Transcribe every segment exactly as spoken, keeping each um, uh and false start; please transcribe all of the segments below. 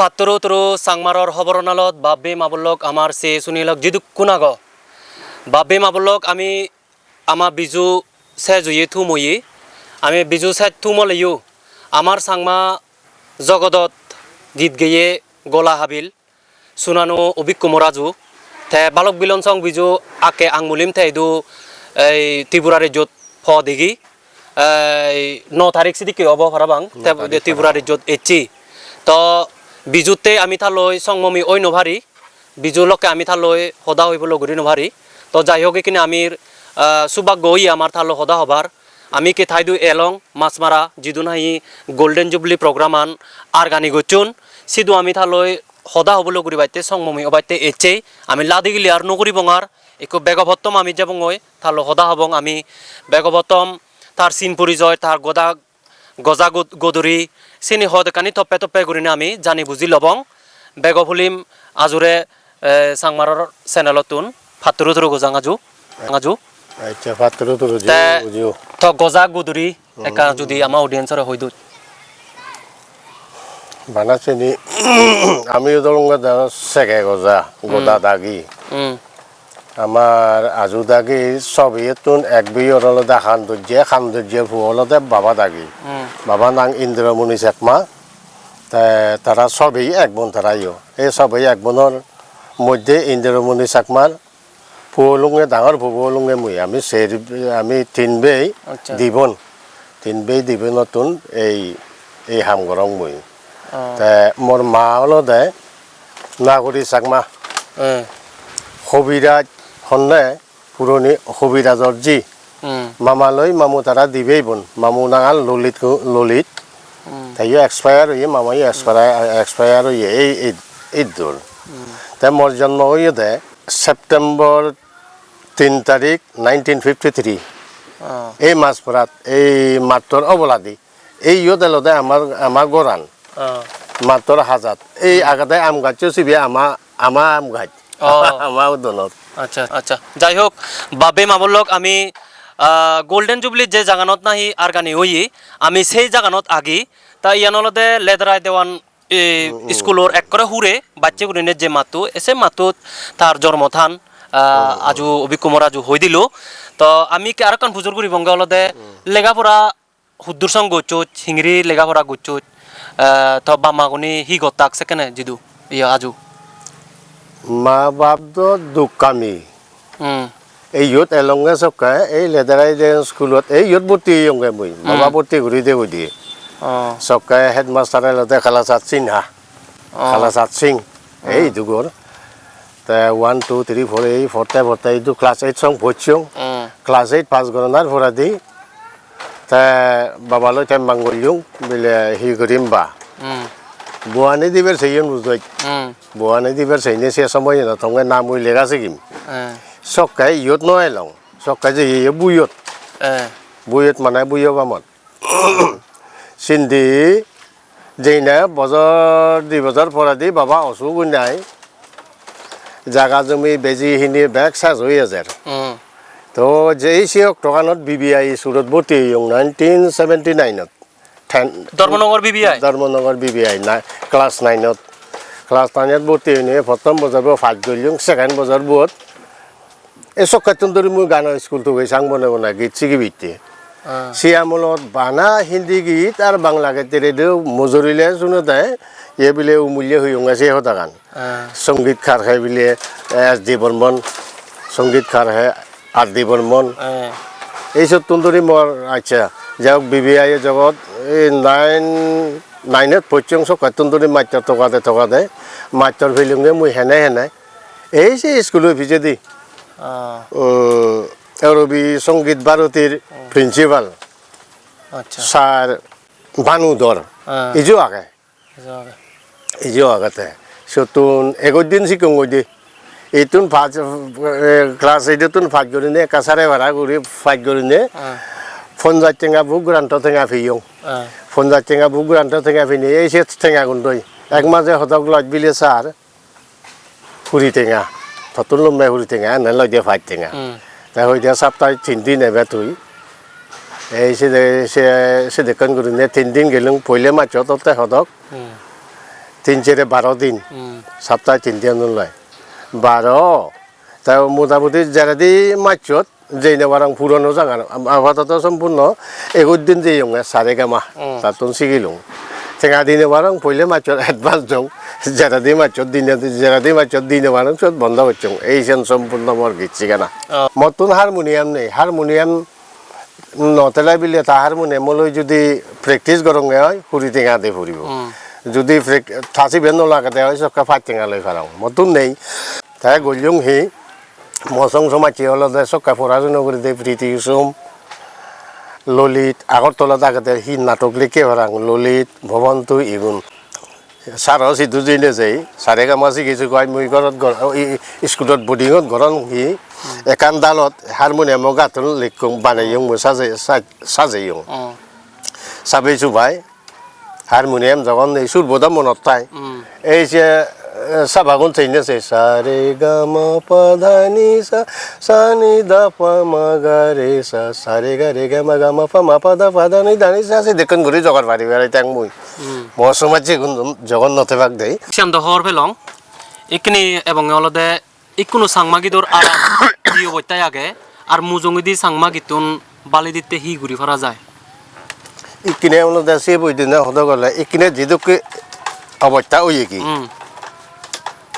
Patturu turu Changmaror hobor nalot bap-bei ma-bon lok, amar se suni lok jidukkun ago. Bap-bei ma-bon lok, ami ama Biju sej oye, thum oye. Ami Biju sej thum oleyo amar Changma jogodot git geye gola habil sunanu Obik Kumar Aju. Te balok bilon song Biju akke angmulim te idu ei Tripura rejjot po degi. Ei no tarik sidikke obo parapang. No te tarik Tripura parapang. Rejjot ecche. To Bijutte ami ta loi song momi oi no pari. Biju lokke ami ta loi hoda hoi polo guri no pari. To jai hok, ekkene ami, ah, subaggo oye amar ta loi hoda hobar. Ami ke taidu elong Machmara, jidu nahi Golden Jubilee program an argani gocchon. Sidu ami ta loi hoda hobolo guribatte song momi obatte ecche. Ami ladi gili ar no guribong ar. Ekko bego pottom ami jebongoi, ta loi hoda hobong ami. Bego pottom tar sin porijoy, tar goda goja god-, goduri, sini hodekkani toppe toppe gurinei ami jani buji lobong. Bego pulim ajure, eh, Changmaror channel-ottun patturu turu gojang aju, aju. Accha, patturu turu ji, te uju. To goja goduri ekka judi ama audience-ore hoi doj. Bana sini ami udolonge da sege goja, goda dagi. Hmm. Amar aju dagi sobeyottun ek beyor olode Handojje, Handojje puo olode baba dagi. Hmm. Baba nang Indromoni Chakma. Te tara sobey ek bon tarayo. Ei sobey ek bonor moddhe Indromoni Chakmar puo olunge, dangor puo olunge mui. Ami ser, ami tin bei, accha, di bon. Tin bei di bonottun ei, ei ham gorong mui. Oh. Te mor ma olode Nagori Chakma. Eh. Hobiraj honne puroni Hobirajor ji. Hmm. Mama loi mamu tara dibei bon. Mamu nangan Lolit, Lolit. Hmm. Teyo expire oye, mamayo expire, expire oye ei, ei, ei dur. Hmm. Te mor jonmo oyede September tin tarik nineteen fifty three. Oh. Ei Machmarat, ei mattor oboladi. Ei iyot elode amar, ama goran. Oh. Mattor hajat. Ei agede aam gaccho sibe ama, ama aam gach. Oh. Ama udonot. Accha, accha. Jai hok, bap-bei ma-bon lok, ami, ah, Golden Jubilee je jaganot nahi argani oye, ami sei jaganot agi. Ta iyan olode Lederai Dewan, eh, iskulor ekkore hure bacche gurinei je matto, e se mattot tar jormo than, ah, aju Obik Kumar aju hoi dilo. To ami ke arokkan pujor guribonge olode lega pora huddur song gocchoj, hingiri lega pora gocchoj, eh, to bap ma gune hi gottak sekkene jidu, iya aju? Ma bap do duk kami. Hmm. Ei iyot elonge sokke, ei Lederai Dewan schoolot, ei iyot borti oyonge mui. Hmm. Baba borti guri de gudi. Oh. Sokke headmaster elode Kalasat Sinha. Oh. Kalasat Singh. Hmm. Ei dugor. Te one, two, three, four, ei porte porte idu class eight song pocchong. Hmm. Class eight pass goronor poredi te baba loi tembang gollung, bile hi gorim ba. Hmm. Buani diber seyon bujoi. Hmm. Buani diber seyne se somoy na tonge na mui lega sigim. Hmm. Sokke iyot no elong. Sokke je ye buiyot. Hmm. Buiyot mane buiyo bamot. Sindi jeinei bojor di bojor poredi baba osuk oinei jaga jumi beji hini bek sej oi ejer. Hmm. To jei se oktoganot B B I iskulot borti oyong nineteen seventy nine ot. Ten Dharmanagar B B I? Dharmanagar B B I na class nine ot. Class nine ot borti oinei prothom bojor bo pass gollung, second bojor bot ei sokkettun duri mui gano iskul tugei sang bone bone git sigibatte. Ah. Se amolot bana Hindi git ar Bangla git radio mujurille sunode, ye bile umulye hoyonge se hodagan. Ah. Songit kar hai bile S D Burman, songit kar hai R D Burman. Ah. Ei sottun duri mor, accha, jai hok, B B I jogot ei nine, nine-ot pocchong sokkettun duri mastor togade togade, mastor pelunge mui hene hene. Ei se iskulo pijedi. Ah. Um, Robi Songit Bharatir principal, accha, sir Bhanu Dhar. Ah. Ijo age. Ijo age. Ijo agede. Siyottun egoch din sikkong goi de. Ittun pass, eh, class eight-ottun pass gurinei, ekka sare bara guri pass gurinei, ah, ponjaj tenga book grant-o tenga peyong. Ah. Ponjaj tenga book grant-o tenga peinei, ei se tengagun doi. Ek maje hodok loj bile sir, kuri tenga, tottun lomme kuri tenga, ene loide pach tenga. Hmm. Te hoide saptai tin din ebe tui. Ei sede, se, sedekken gurinei tin din gelung, poile majot otte hodok. Hmm. Tin sere baro din, Hmm. saptai tin din loi. Baro, ta motamuti jeredi majsot jei no parong purono jagan, am-, apatoto sompurno ekuj din jeyonge Saregama, Hmm. tattun sigilung. Tenga di no parong, poile majsot advance dong, jeredi majsot dine, jeredi majsot di no parong, siyot bondo gossong. Ei siyan sompurno mor git sigana. Oh. Mottun harmonium nei, harmonium no thele bile ta harmonium loi judi practice goronge oi, huri tenga de puribo. Hmm. Judi prac-, ta sibe no lagede oi, sokke pach tenga loi parong. Mottun nei. Te gollung hi, mo song somajje olode sokke porasuna guride Priti Kusum, Lolit, Agartalat agede hi natok likke parang, Lolit, Bhobantu igun. Saro sidu jeinei jei, Saregama sigi sigi oi mui gorot gor-, i-, i-, iskulot boardingot goron hi, ekkan dalot harmonium-o gattun likkong, baneyong mui saje-, saj-, sajeyong. Hmm. Sabe subai, harmonium jogon nei, surbo do monot thai. Hmm. Ei je, eh, sabagun seinei se, "Sa re ga ma pa dha ni sa, sa ni dha pa ma ga re sa, sa re ga re ga ma ga ma pa ma pa dha pa dha ni dha ni sa," sedokken guri jogar pari berai teng mui. Hmm. Mo somajjegun jogon no thebak dei. Siyan do hobor pelong. Ikkini ebonge olode ikkunu Changma gidor aram hi obostai age, ar mujungedi Changma gittun bali ditte hi guri para jai? Ikkine olode se boidinne hodo gole ikkine jidukke obosta oyegi. Hmm.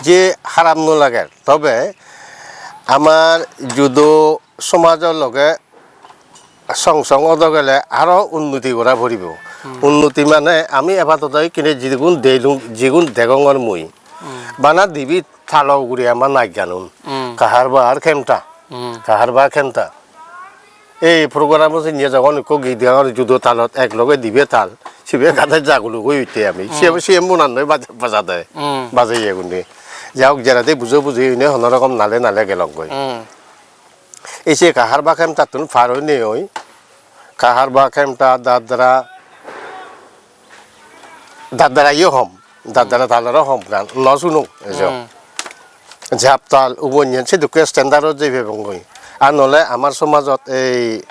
Je harap no lager. Tobe amar judo somajor loge song song odo gele aro unnoti gora poribo. Hmm. Unnoti mane ami epatoto ikkine jigun delung, jigun degongor mui. Hmm. Bana dibi talo ugure ama naj ganun. Hmm. Kaharba ar Khemta. Hmm. Kaharba Khemta. Ei program-o sinye jogon ikko git gangor judo talot ek loge dibe tal, sibe gade jaguluk oitte ami. Hmm. Siye, siye monannoi baja-, bajade. Hmm. Bajeye gune. Ja hok, jeredi bujo buji oine hono rokom nale nale gelongoi. Hmm. Ei se Kaharba Khemtattun par oinei oi, Kaharba Khemta, Dadra, Dadra yo hom, Dadra taloro hom gan, no sunung, ejo. Hmm. Japtal, ubonyen, sedokke standard-ot jei pebong goi. Ar nole amar somajot ei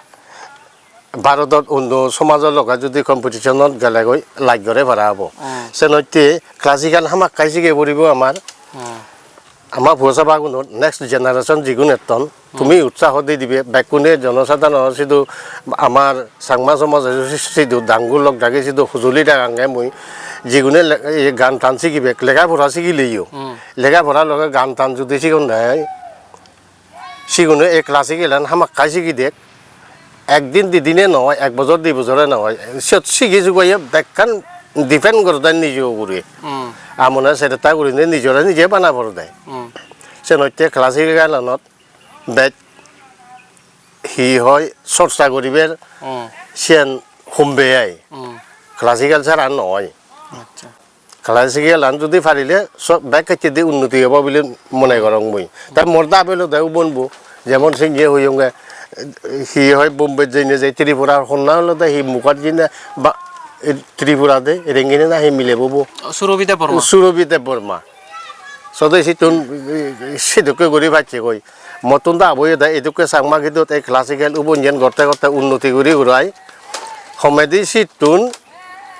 Bharodot onno somajor loge judi competition-ot gele goi, laj gore para obo. Hmm. Senotte classical hamakkai sige poribo amar. Hmm. Ama puo sabagunor next generation jigun etton, tumi utsaho di dibe, bekkune jonosadharonor sidu amar Changma somajo sidu dangul lok dagi sidu hujuli dagange mui, jigune le-, ye gan tan sigibek, lega pora sigileyo. Hmm. Lega pora loge gan tan judi sigon de, sigune ei classical an hamakkai sigidek, ekdin didine noi, ek bojor di bojore noi, siyot sigi jugoye bekkan depend gorode nijo ugure. Hmm. Amone seretta gurine nijore nije bana porede. Hmm. Senotte classical anot bej hi hoi chorcha guribar Hmm. siyan hombe ai. Hmm. Classical sara noi. Acha. Classical an judi parile so-, bek hittedi unnoti obo bili mone gorong mui. Ta mor dab olode ubon bo, jemon sinje hoyonge, hi hoi Bombay jeinei je Tripura honna olode hi Mukherjee na ba, e, Tripura de, Rengine na hi milebo bo. Surabhi Debbarma. Surabhi Debbarma. Sode sittun, e, sedokke guri pacche goi. Mottun dab oyede edokke Changma gidot ei classical ubon jen gorte gorte unnoti guri gurai. Homedi sittun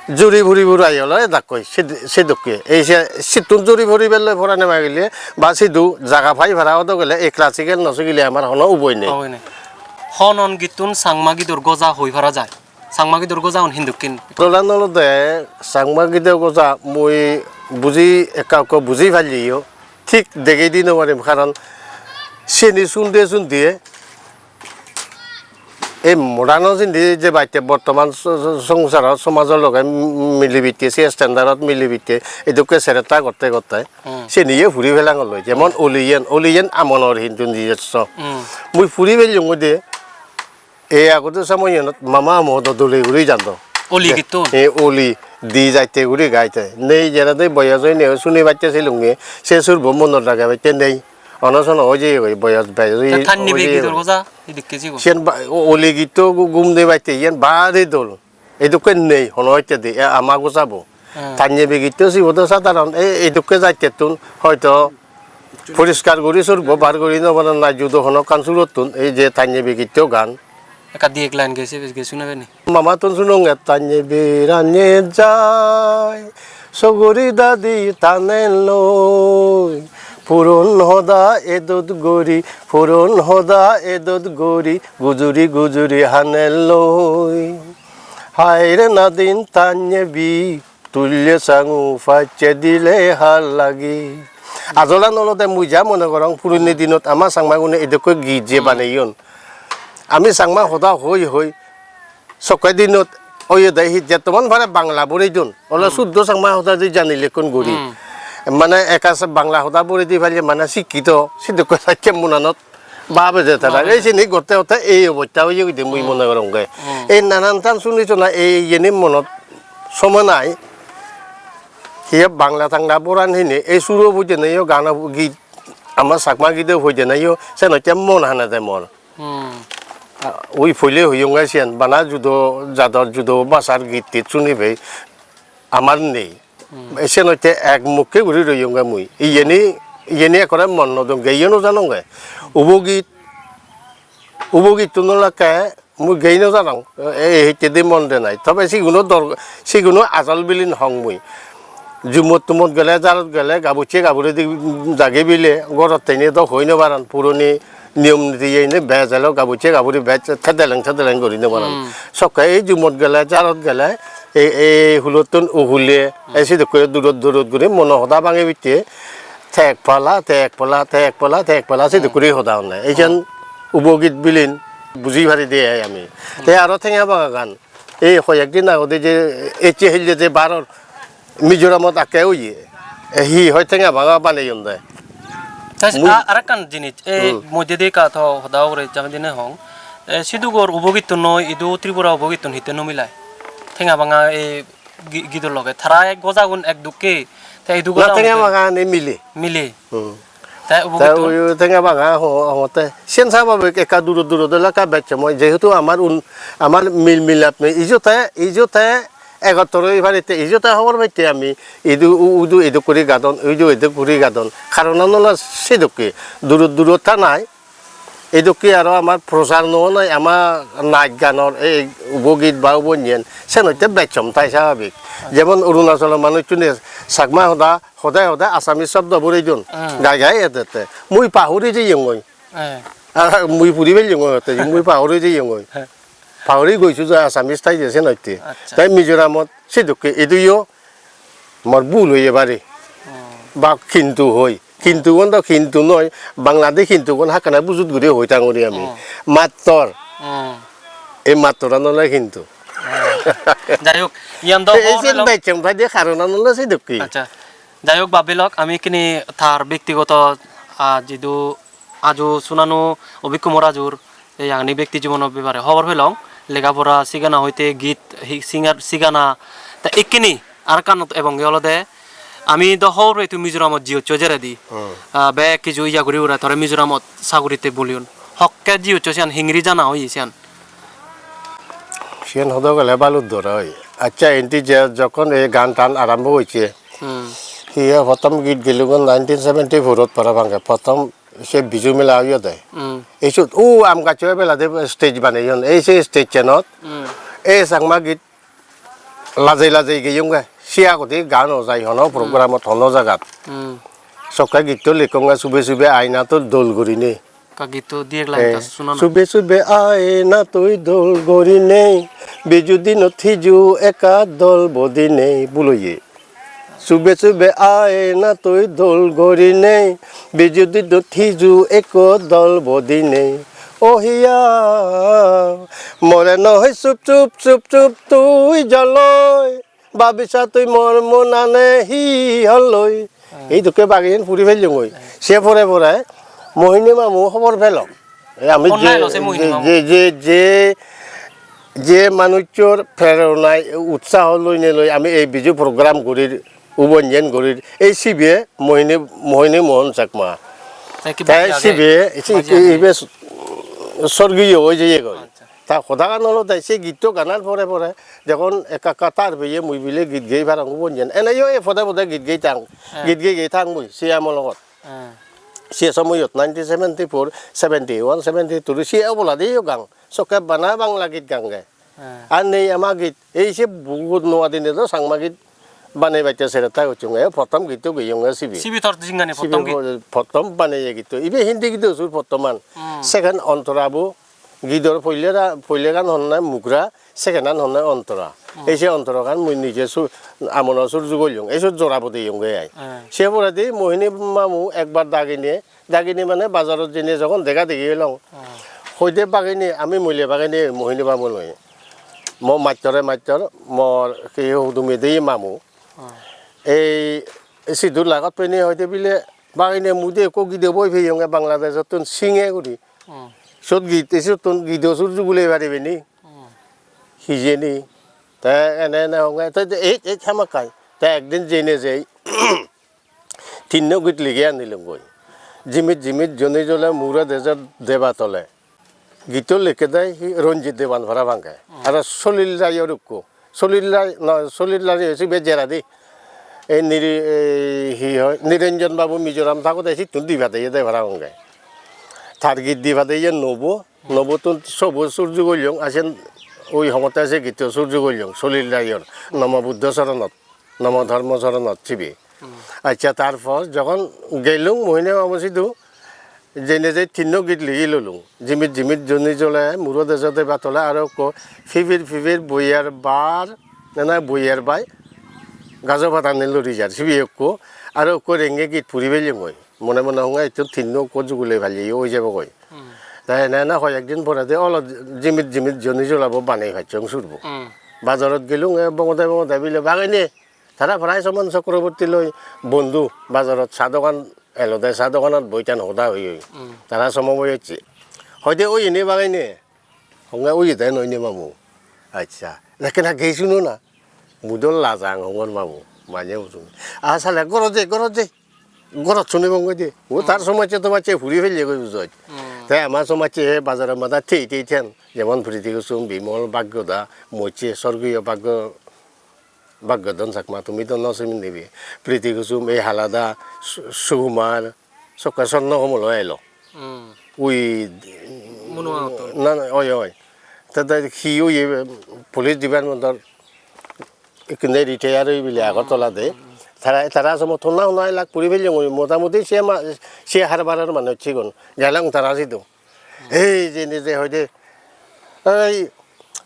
juri puri puri ayo loi dakkoi, sid-, sidokke. Ei se, sittun juri puri belloi porane magile, ba sidu jaga pai para odo gele, ei classical no sigile amar hono uboi nei. Uboi nei. Hon hon gittun Changma gidor goja hoi para jai? Changma gidor goja hon hindukken? Prodan olode Changma gidor goja mui buji ekka ekka buji palliyo. Thik degei di no parim, karon seni sunde sunde ei modern-o sindi jebatte bortoman so-, so-, songsarot somajor loge mi-, milibitte, se standard-ot milibitte, edokke seretta gotte gotte, Hmm. seniye puri pelangor loi. Jemon oliyen, oliyen amonor hintu nijesso. Hmm. Mui puri peliyong oi de, ei agodo somoyanot mama amo do dole guri jando. Oli gittun? E oli di jatte guri gaite. Nei jera de boyos oine suni batte silunge, se surbo monot rage batte nei. Ono sono oye goi boyos bej oye. Te tanni be gidor goja idikke jibo. Siyen ba-, o-, oli gitto gu-, gum de batte iyen bade dol. Edokke nei hono hittedi, e ama gojabo. Hmm. Tanni be gitto sibo do sadharon, e, edokke jattettun hoito poriskar guri surbo bar guri no paron na judo hono ekkan surottun, ei je tanni be gitto gan. Ekka di ek line gese, gese suna beni. Mamattun sunonge, "Tanye biranye jai, Soguri dadi tanelloi, puron hoda edot gori, puron hoda edot gori, gujuri gujuri hanelloi. Haire nadin tanye bi, tulle sangu pacche dile har lagi. Ajolan olode mui ja mone gorong, puroni dinot ama Changmagune edokke git je baneyon. Ami Changma hoda hoi hoi, sokke dinot oyede hi jettoman pare Bangla borei don. Ole suddo Changma hoda di janilekkun guri. Hmm. Mane ekka se Bangla hoda borei di palle mane sikkito, sidokke sakke monanot babe je tara. Babe je. Ei sini gotte gotte ei obosta oye gide mui mone gorongge. Hmm. Ei nanan tan suni sona ei yeni monot somo nai. Hiye Bangla Tangla boran hine ei suro bujene yo gana git ama Chakma gide hojene yo sen hotte mon hane de mor. Hmm. Ah, ui poile hoyonge siyan, bana judo jador judo bhasar git tit sunibe amar nei. Hmm. Siyan hotte ek mukke guri royonge mui. Iyeni, iyeni ekkore mon nodonge, iyo no janonge. Ubo git, ubo gittuno lakke mui gei no janong. E, e hittedi mon de nai. Tobe siguno dor-, siguno ajol bilin hong mui. Jumot tumot gele, jarot gele, gabucche gaburi di dagi bile, gorot tene do hoi no paron, puroni niyom niti iyeni bej elo, gabucche gaburi bej thedeleng thedeleng guri no paron. Hmm. Sokke ei jumot gele, jarot gele, ei, ei hulottun uhule, ei sidokke durot durot guri mono hoda bangi bitte, te ek pala, te ek pala, te ek pala, te ek pala, sidokke guri hoda honne. Ei jen ubogit bilin buji pari de ai ami. Te aro tenga bagagan, ei hoyek din agode je ecche hille je baror Mizoramot akke oye, e, hi hoi tenga baga baneyon de. Te mui a-, arekkan jinis, e, hmm, moddedi ekka to hoda ugure jami dine hong. E, sidugor ubogittun noi, idu Tripura ubogittun hitte no milai? Tenga banga e gi-, gidor loge. Tara ek gojagun ek dukke, te idu na, gojagun tenga te banga ni mile. Mile. Hmm. Te ubo ta gitto? Uyo tenga banga ho-, hongotte. Siyen sababik ekka durot durot elaka bej somoi, jehetu amar un-, amar mil milap nei. Ijo te, ijo te egottor oi paritte, ijo te hobor pette ami. Idu u-, udu edok guri gadon, udu edok guri gadon. Karonan olo sedokke. Durot durot thanai. Edokke aro amar prochar no onai, ama naj ganor ei ubo git ba ubo nyen. Sen hotte bej som tai sababik. Jemon Arunachalo manuchchune Chakma hoda hode hode Assamese sobdo borei don. Hmm. Gai gai edette. Mui pahuri jeyongoi. Eh. Ah, mui puri pellongoi hotte, mui pahuri jeyongoi. He. Pahuri goisu je Assamese tai je sen hotte. Accha. Tai Mizoramot sedokke iduyo mor bul oye pare. Hmm. Ba kintu hoi. Kintu gun do kintu noi. Bangladi kintu gun hakkana bujut guri hoi tangori ami. Hmm. Mattor. Hmm. Ei mattoran ole kintu. Hmm. Jai hok, iyan do ei hobor sen pelo. Bej som tai de karonan ole sedokke. Accha. Jai hok, bab belok, ami ekkini tar bektigoto, ah, jidu aju sunanu Abhik Kumar ajur ei yangani bekti jibono bepare hobor pelong, lega pora sigana hoite git hi-, singer sigana, te ekkini arekkan ebonge olode ami do hobor pei tui Mizoramot jiyochcho jeredi. Hmm. Ah, bek kiju iya guri ura tore Mizoramot saguritte boliyon. Hokke jiyochcho siyan hingiri jana oye siyan? Siyan hodo gele baluddor oi. Accha, indi je jokkon ei gan tan arambo oiche, Hmm. Hiye prothom git gelugun nineteen seventy-four-ot parapang, prothom se Biju mela oyede. Hmm. Ei siyot, o aam gaccho ebeladi stage baneyon. Ei se stage-enot, Hmm. ei Changma git lajei lajei geyonge. Siya gudi gaan ojai hono Hmm. program-ot hono jagat. Hmm. Sokke gitto likkonge, "Sube sube aina tui dol gurinei." Ka gitto di ek line Eh, ta suna na. Sube sube aina tui dol gurinei, Biju dinot hiju ekka dol bodinei, bul oye. Sube sube aina tui dol gurinei, Biju dinot hiju ekko dol bodinei. O hiya, more no hoi sup sup sup sup tui jaloi. Babisa tui mor monane hi holloi? Hmm. Ei dokke bagiyen puri pellongoi. Hmm. Se pore pore Mohini mamu hobor pelo. Ei ami honna je, elo se Mohini je, mamu? Je, je, je, je manuchor preronai utsaho loinei loi ami ei Biju program gurir, ubonjen gurir. Ei sibe Mohini, Mohini Mohan Chakma. Te ki Te baji age? Sibe, si-, Baji age? Ibe s-, sorgiyo oi jeyegoi. Acha. Ta hodagan olode se gitto ganar pore pore jokhon ekka ekka tar peye mui bile git gei parong ubonjen. Eneyo e pode pode git gei tang. He. Git gei gei tang mui se amologot. He. Se somoyot nineteen seventy-four, seventy-one, seventy-two se oboladiyo gang. Sokke bana Bangla git gange. He. Ar nei ama git. Ei se bohut nuo dine do Changma git Banei bacche seretta gocchonge, e pottom gitto geyonge sibe. Sibe tor jingani Sibe pottom git? po-, pottom baneye gitto. Ibe Hindi gitto sur pottoman. Hmm. Second Ontorabo gidor poile ra-, poilegan honne Mugra, second an honne Ontora. Hmm. Ei se Ontoragan mui nije su-, amono surju gollong. Ei sot jora bodeyonge ai. Hmm. Se poredi Mohini mamu ekbar dagine, dagine mane bazarot jeinei jogon dega degi olong. Hmm. Hoide bagine, ami mile bagine Mohini mamu loi. Mo mattore mattor, mor hi hudumi de mamu. Hmm. Ei sidu lagot pene hoide bile bagine mui de ekko gide boi peyonge Bangladesh-ottun Singe guri. Hmm. Sot git, siyottun gido sur jugulei paribe ni? Hmm. Hijeni. Te ene ene honge, te, te ei, ei hamakkai. Te ekdin jeinei jei tinno git ligi anilunggoi. Jimit jimit joni jole muro dejor deba tole. Gitto likke de hi Ranjit Dewan parapang ke. Hmm. Aro Solil Raiyor ekko. Solil Rai, no, Solil Rai sibe jeradi. Ei Niri-, ei hi hoi, Niranjan Babu Mizoram thagode sittun di padeye de parapang ke. Tar git di padeye nobo, nobottun sobo surju gollong, asen ui hongotte se gitto surju gollong, Solil Raiyor, Nomo Buddho Soronot. Nomo Dharmo Soronot sibe. Hmm. Accha, tar por jogon gelung Mohini mamu sidu, jeinei jei tinno git ligi lolung. Jimit jimit joni jole, muro dejor deba tole aro ekko, pibir pibir boyer bar, na na boyer bai, gajo padani lori jar, sibe ekko, aro ekko renge git puri peliyongoi. Mone mone honge ittun tinno ekko jugulei palle oi jebogoi. Hmm. Te ene ene hoyek din poredi olo jimit jimit joni jolabo banei pacchong surbo. Hmm. Bazarot gelung, e bongode bongode bile bagine. Tara prai Soman Chakraborty loi bondhu, bazarot cha dogan elode, cha doganot boi tan hoda hoi hoi. Hmm. Tara somoboyocche. Hoide oiyeni bagine? Honge oiyede noi ni mamu. Accha. Ekkena gei suno na. Mui do lajang hongor mamu. Mane usun. A sale gorot je, gorot je. Gorot sunibong goi de. O tar Hmm. somajje tomajje puri pelle goi bujoj. Hmm. Te ama somajje he bazaro mada thei thei then. Jemon Priti Kusum, Bimal, Bhagyo da, mocche sorgiyo Bhagyo, Bhagyo Dhan Chakma, tumi do no sini nibi. Priti Kusum, ei Halada, Su-, Sukumar, sokke Sorno Komolo elo. Hmm. Ui, Munuwa hoto. Na, na, oi, oi. Te, te hi ui, police department or ekkene retire oi bile Agartala de. Hmm, hmm, hmm. Tara, tara somot honna honna elak puri peliyong oi, motamuti se ma-, se harbarar manuj sigun. Gelong tara sidu. Ei je nije hoide, ei,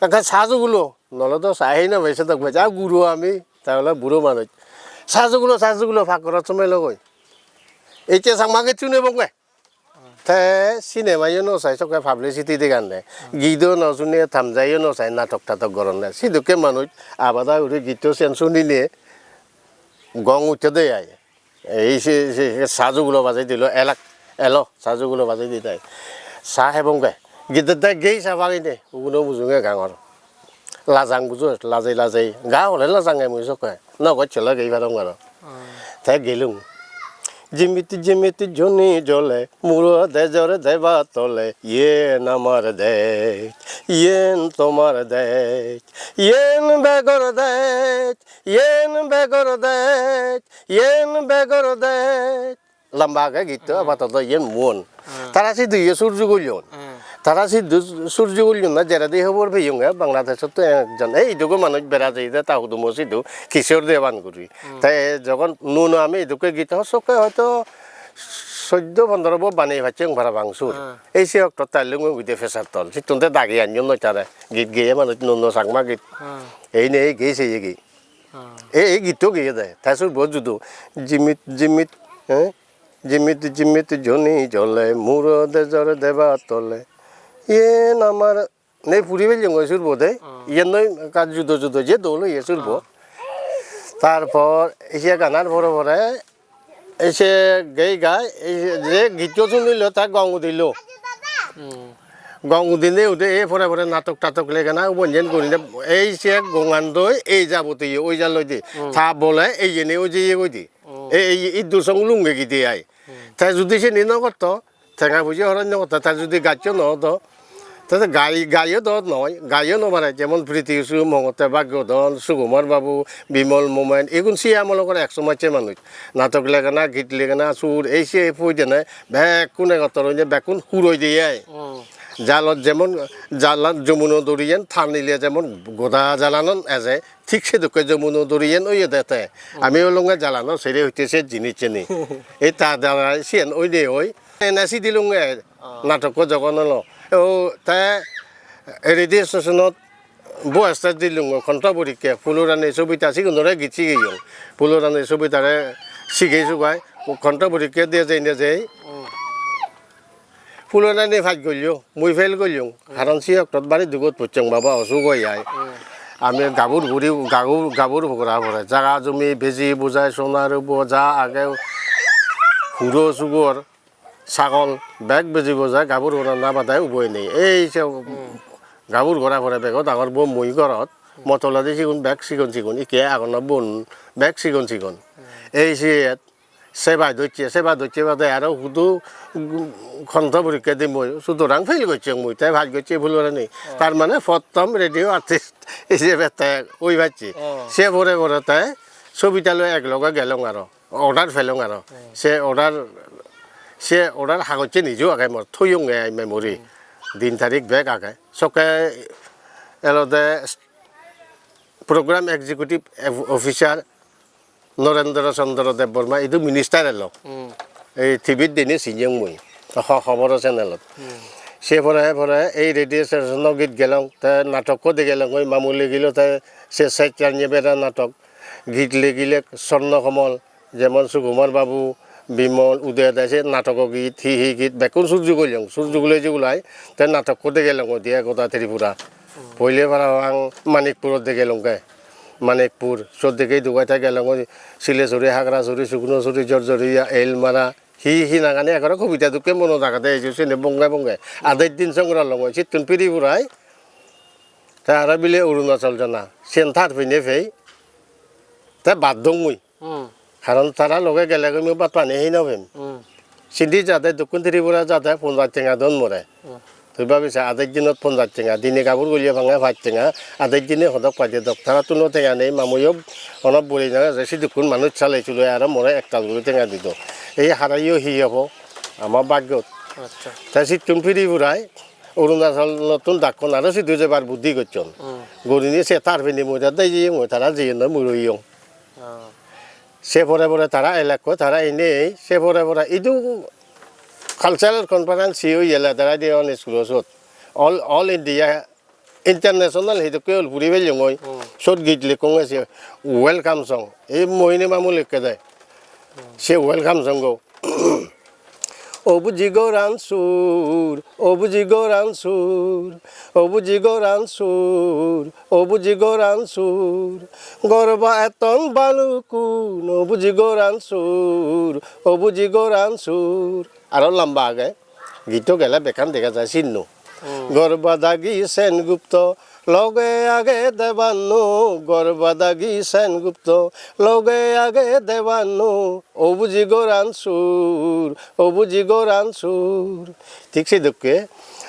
ekka sa jugulo, nole do sa hei no pai, sedok pai, ja guro ami, ta ole buro manuj. Sa jugulo, sa jugulo, pak gorot somelo goi. Ecche Changma git sunibonge. Te cinema yo no sai, sokke publicity deganne. Gido no sune, tamja yo no sai, natok tatok goronne. Sidokke manuj abada guri gitto sen sunine, gong utte de ai. Ei se, se, se sa jugulo bajei dilo, elak, elo, sa jugulo bajei di tai. Sa hebong ge. Gidette gei sa bagine, uguno mujunge gangor. Lajang bujo, lajei lajei. Ga hole lajang ge mui sokke. No gocchole gei parong aro. Hmm. Te gelung. Jimit jimit joni jole, muro dejor deba tole, yen amar dej, yen tomar dej, yen begor dej, yen begor dej, yen begor dej. Lamba age gitto, hmm, apatot iyen muon. Hmm. Tara sidu iye surju gullon. Hmm. Tara sidu surju gullon na jeredi hobor peyonge Bangladeshot to ekjon. Ei idugo manuj bera jeyede ta hudumo sidu Kishore Dewan guri. Hmm. Te jogon nuo nuo ami idukke git ho sokke hoito soddo pondro bo baneye paccheng parapang sur. Hmm. Ei se okto taillunge uide pesar tol. Sittun te dagi anyon noi tare. Git geye manuj nuo nuo Changma git. Hmm. Ei nei gei seye gei. Hmm. Ei, ei gitto geyede, te sur bo judo. Jimit, jimit, eh? Jimit, jimit joni jole, muro dejor deba tole. Iyen amar, nei puri peliyong oi sur bo de. Hmm. Iyen noi ekka judo judo je dol oye sur bo. Hmm. Tar por, ei se ganar pore pore, ei se gei gai, ei je gitto sunilo, ta gong udilo. Hmm. Gong udine ude, ei pore pore natok tatok legena, ubon jen gurine, ei se gongandoi, ei jabotiyo, oi jalloi de. Hmm. Ta bole, ei jene oi jeye goi de. Hmm. Ei, ei, iddur song lunge gide ai. Hmm. Te judi seni no gotto, tenga puji horon no gotto, te judi gaccho no odo, te, te gai, gayo do noi, gayo no pare, jemon Priti Kusum, Mongotte Bhaggodon, Sukumar Babu, Bimal Momen, igun se amolo gore ek somajje manuj. Natok legena, git legena, sur, ei se poi dene, bekkun egottor oinei, bekkun huroi de ai. Hmm. Jalot jemon, jalan jumuno duriyen tanile jemon goda jalanon eje, thik sedokke jumuno duriyen oyede te. Ami olonge jalano sere hoite se jinisseni. Ei ta dara siyen oide oi. Ene si dilunge natokko jogon olo. O te radio stationot bo stage dilunge kontho porikke, Pulorani Sobita sigunore git sigeyong. Pulorani Sobitare sigei sugai kontho porikke diye jeinei jei. Pulorani paj gollo, mui fail gollong. Karon se oktot bari dugot pocchong baba, osuk oi ai. Ami gabur guri, gabur, gabur pora pore. Jaga jumi beji bujai sona rubo ja age huro sugor. Sagol bek bejibo jai, gabur gorana bade uboi nei. Ei se gabur gora pore bego dangor bo mui gorot, mo toledi sigun bek sigon sigon, ikke agon na bon bek sigon sigon. Ei siyet sebai docche, sebai docche bade aro hudu kontho porikke dim mui, sutorang fail gocchong mui, te pass gocche Pulorani. Tar mane pottom radio artist ijebe te oi pacche. Se pore pore te Sobita loi ek loge gelong aro. Order pelong aro. Se order, se order hagojje nijo age mor, thoyonge ai memory. Din tarik bek age. Sokke elode program executive officer Narendra Chandra Debbarma, idu minister elo. Ei T V-t dene sinjeng mui. Ho-, hoboro channel-ot. Se pore, pore ei radio station-o git gelong, te natokko de gelong, oi Mamu Legilo te se Sech Ranye Bera natok. Git legile Swarno Komol, jemon Sukumar Babu, Bimol, Uday Dai, se natogo git, hi hi git, bekkun sur jugolong, sur jugule jugulai, te natokko degelong odi goda Tripura. Poile parapang Manikpurot degelongge. Manikpur, sot degei dugai te gelong oi Silesuri, Hagrasuri, Sugnosuri, Jorjoriya, Elmara, hi hi nagani ekkore kobita dokke monot agede, ei je siyeni bonge bonge. Adej din songro longoi, sittun piri purai, te aro bile Arunachal jana, siyen tar pine pei, te bad dong mui. Hmm. Karon tara loge gele gome bhat pani hei no pem. Hmm. Sindi jade Dokkun Tripura jade ponjaj tenga don more. Hmm. Tui babi sa, adej dinot ponjaj tenga, dine gabur gulye pange pach tenga, adej dine hodok paide dok. Tara tuno tenga nei, mamuyo ono buri na ase, sidukkun manuj sale chule aro more ektal guri tenga dido. Ei harayo hi obo, ama bhagyot. Acha. Te sittun piri purai, Arunachalottun dakkon aro sidu jebar buddhi gocchon. Hmm. Gurinei se tar pini mui te dei jeyong, tara jeyonnoi mui royong. Ah. Se pore pore tara elekko, tara enei, se pore pore idu cultural conference hi oye Ledaradi on school-o sot. All, all India, international hidokke ol puri pellongoi. Hmm. Sot git lekkonge se welcome song. Ei Mohini mamu lekkede. Hmm. Se welcome song-o. O buji goran sur, o buji goran sur, o buji goran sur, o buji goran sur. Gorba etton balukkun, o buji goran sur, o buji goran sur. Aro lamba age, gitto gele bekkan dega jai sinno. Hmm. Gorba dagi Sengupto, loge age Debanno, gorba dagi Sengupto, loge age Debanno. O buji goran sur, o buji goran sur. Thik sedokke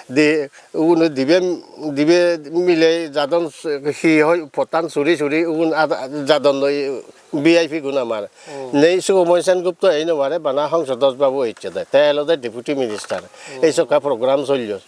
de, ugun dibe, dibe mile jadon, hi hoi pottan suri suri ugun ad-, jadon noi V I P gun amar. Hmm. Nei Sukumoy Sengupto ei no pare, bana Hongso Das babu ecche de. Te olode deputy minister. Hmm. Ei sokka program sollo.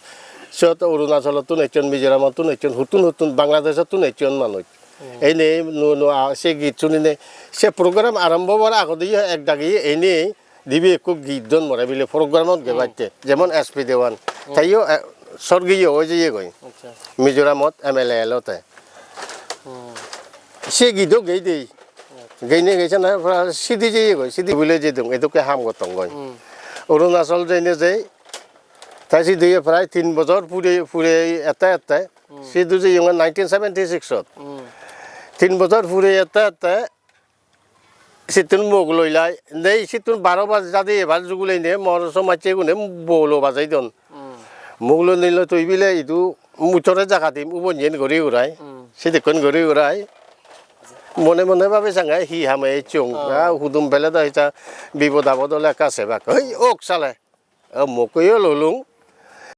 Siyot Arunachalottun ecchon, Mizoramottun ecchon, huttun huttun Bangladesh-ottun ecchon manuj. Hmm. Ene nuo nuo a-, se git sunine, se program arombo obar agodi ek dagi ene dibe ekko git don more bile programot gebatte, jemon S P Dewan. Hmm. Taiyo, eh, sorgiyo oi jeyegoi. Acha. Mizoramot M L A elo te. Hmm. Se gido gei dei. Acha. Geine gei sana pura sidi jeyegoi, sidi bile jedung, edokke ham gottongoi. Hmm. Arunachal jeinei jei, ta sidu ye prai tin bojor pure, pure ette ette. Hmm. Sidu jeyonge nineteen seventy-six-ot. Hmm. Tin bojor pure ette ette sittun mok loi lai. Nei sittun baro baj jadi ebar jugulei nei mor somajje gune bolo bajei don. Hmm. Mok loi nilo tui bile idu mui tore jaga dim ubon yen guri urai. Hmm. Sidikkun guri urai. Mone mone babe sange hi hame ecchong. Oh. Ah, hudum pele do hita bipod apod ole ekka sebak. Hei, ok sale. O mokko yo lolung,